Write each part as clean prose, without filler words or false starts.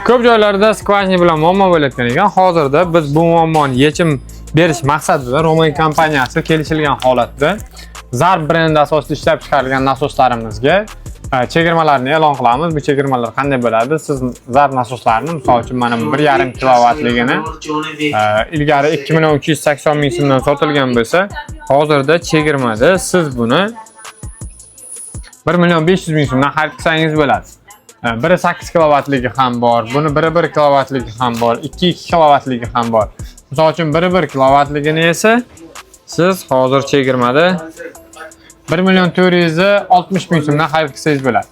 Ko'p joylarda скважина bilan muammo bo'layotgan ekan. Hozirda biz bu muammoni yechim berish maqsadida Romay kompaniyasi kelishilgan holatda Zarb brendi asosida ishlab chiqarilgan nasoslarimizga chegirmalarni e'lon qilamiz. Bu chegirmalar qanday bo'ladi? Siz Zarb nasoslarini, misol uchun, mana bu 1,5 kilovatligini ilgari 2 million 380 ming so'mdan sotilgan bo'lsa, hozirda chegirmada siz buni 1 million 500 ming so'mdan xarid qilsangiz bo'ladi. 1.8 kilovatligi ham bor, buni 1.1 kilovatligi ham bor, 2.2 kilovatligi ham bor. Misol uchun, 1.1 kilovatligini esa siz hozir chegirmada 1 million 460 ming so'mdan xarid qilsangiz bo'ladi.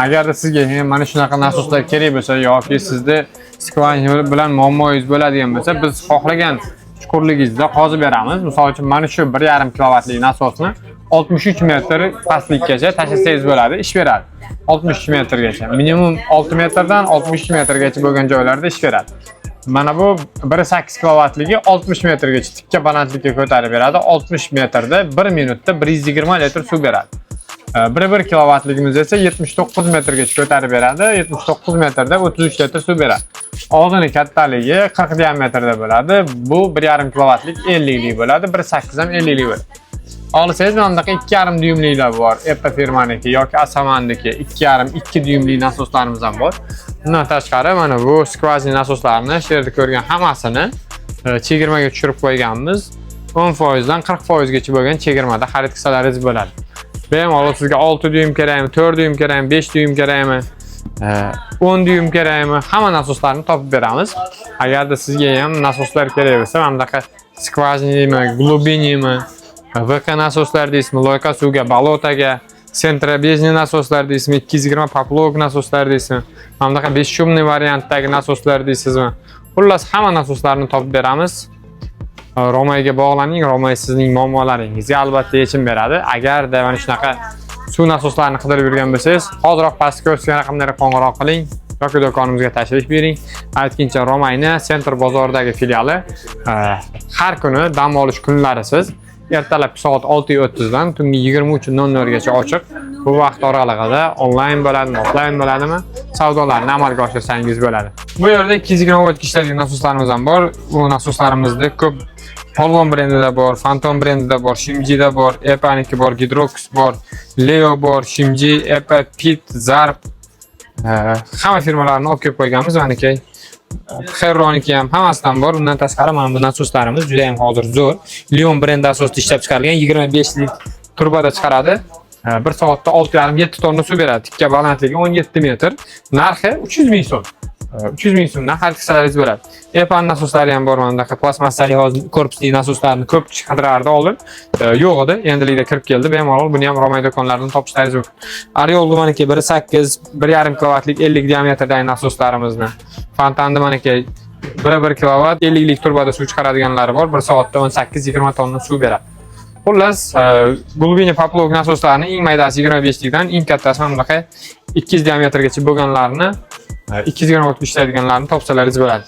Agarda sizga ham mana shunaqa nasoslar kerak bo'lsa yoki sizda скважина bilan muammoyingiz bo'ladigan bo'lsa, biz xohlagan chuqurligingizda qozib beramiz. Misol uchun, mana shu 1,5 kilovatli nasosni 63 metr pastlikkacha tashlasangiz bo'ladi, ish beradi. 63 metrgacha. Minimum 6 metrdan 63 metrgacha bo'lgan joylarda ish beradi. Mana bu 1.8 kilovatligi 60 metrgacha tikka balandlikka ko'tarib beradi. 60 metrda 1 minutda 120 litr suv beradi. 1.1 kilovatligimiz esa 79 metrgacha ko'tarib beradi. 79 metrda 33 litr suv beradi. Og'zini kattaligi 40 diametrda bo'ladi. Bu 1,5 kilovatlik 50 lik bo'ladi, 1.8 ham 50 lik bo'ladi. Olsangiz, mana bunaqa 2,5 dyumliklar bor. Epa firmaniki yoki Asamanniki 2,5 2 dyumli nasoslarimiz ham bor. Bundan tashqari, mana bu скважина nasoslarni shu yerda ko'rgan hammasini chegirmaga tushirib qo'yganmiz. 10% dan 40% gacha bo'lgan chegirmada xarid qilsalaringiz bo'ladi. Bemalol sizga 6 dyum kerakmi, 4 dyum kerakmi, 5 dyum kerakmi, 10 dyum kerakmi, hamma nasoslarni topib beramiz. Agarda sizga ham nasoslar kerak bo'lsa, mana bunaqa скважина mi, глубинный mi, ВК nasoslar deysizmi, лойка suvga, болото ga, центробежный nasoslar deysizmi, 220 поплавок nasoslar deysizmi, mana bunaqa бесшумный variantdagi nasoslar deysizmi? Xullas, hamma nasoslarni topib beramiz. Romayga bog'laning, Romay sizning muammolaringizga albatta yechim beradi. Agarda mana shunaqa suv nasoslarini qidirib yurgan bo'lsangiz, hoziroq pastki ko'rsatgan raqamlarga qo'ng'iroq qiling yoki do'konimizga tashrif buyuring. Aytgancha, Romayni Center bozoridagi filiali har kuni dam olish kunlarisiz ertalabki soat 6:30 dan tungi 23:00 gacha ochiq. Bu vaqt oralig'ida onlayn bo'ladimi, offlayn bo'ladimi, savdolarni amalga oshirsangiz bo'ladi. Bu yerda 220 voltga ishlaydigan nasoslarimiz ham bor. Bu nasoslarimizda ko'p Polvon brendida bor, Phantom brendida bor, Shimjida bor, Epaniki bor, Gidrox bor, Leo bor, Shimji, Epa, Pit, Zarb, hamma firmalarni olib kelib qo'yganmiz. Maniki Herroniki ham, hammasidan bor. Undan tashqari, mana bu nasoslarimiz juda ham hozir zo'r. Leon brendi asosida ishlab chiqarilgan, 25 lik turbada chiqaradi. 1 soatda 6,5-7 tonna suv beradi. Tikka balandligi 17 metr. Narxi 300 ming so'm. 300 ming so'mdan xarid qilsalaringiz bo'ladi. Epan nasoslari ham bor, mana bunaqa plastmassali hozir korpusli nasoslarni ko'p chiqarardi oldin. Yo'q edi, endilikda kirib keldi. Bemalol buni ham Romay do'konlaridan topishlaringiz mumkin. Ariol maniki 1.8, 1,5 kilovatlik 50 diametrdagi nasoslarimizni. Fontanni maniki 1.1 kilovat 50 lik turbada suv chiqaradiganlari bor. 1 soatda 18-20 tonna suv beradi. Xullas, глубинный поплавок nasoslarini eng maydasi 25 likdan, eng kattasi mana bunaqa 200 diametrgacha bo'lganlarini, 220 voltga ishlaydiganlarini topsalaringiz bo'ladi.